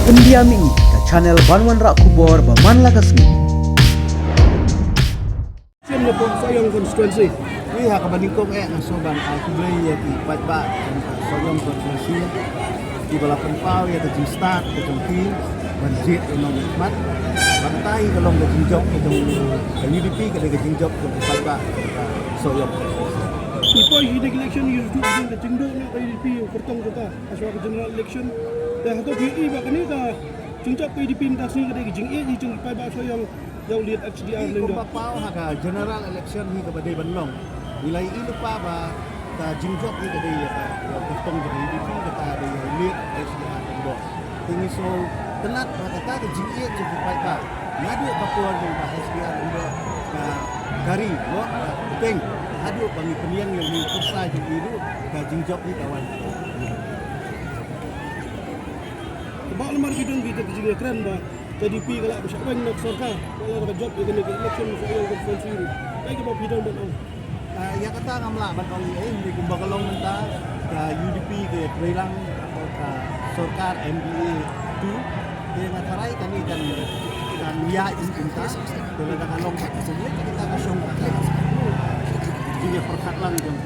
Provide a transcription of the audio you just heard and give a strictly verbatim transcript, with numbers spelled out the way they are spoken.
India Mihmih, ka channel ban wanrah khubor ba man la ka sngi. Siem na pdeng Sohiong constituency. Ïa kaba nyngkong eh nga sngewbha ban ai khublei ïa ki paidbah jong ka Sohiong constituency kiba la pynpaw ïa ka jingstad ka jong ki ban jied ïa u nongmihkhmat. Bad kata hi ka long ka jingjop ka jong ka U D P, ka dei ka jingjop ka jong ki paidbah jong ka Sohiong constituency. Ngi poi hi na ka election, ngi ruh ka jingduh na ka U D P u kyrtong jong ka. Hashwa ka general election. Te hato phi i ba kane ka jingjop ka U D P mynta ka sngi ka dei ka jingïeit jong ki paidbah Sohiong ïa u late H D R Lyngdoh? Kumba paw ha ka general election hi kaba dei ban long. Ngi la ïohi lypa ba ka jingjop hi ka dei ïa ka, ïa ka kyrtong jong ka U D P, kata dei ïa u late H D R Lyngdoh. Te ngi sngewtynnat ba kata ka jingïeit jong ki paidbah naduh ka por jong ka H D R Lyngdoh ka kari, mo, ka bteng, haduh ba ngi pynïeng ïa une u pyrsa jong ngi ruh, ka jingjop hi ka wan. Ba lamar ki don kita ki jingïakren ba K D P ka lah ba shah weng na ka sorkar, ba la ka jop ïa kane ka election na Sohiong constituency ruh. Kaei kaba phi don ban ong? Ah, ïa kata ngam lah ban ong ei, hynrei kumba ka long mynta ka U D P ka ïatreilang ka sorkar M D A two, te nga tharai kane kan, kan ïaid mynta, te lada ka long ka seng leit kita ka shong ka jingïapyrkhat lang jong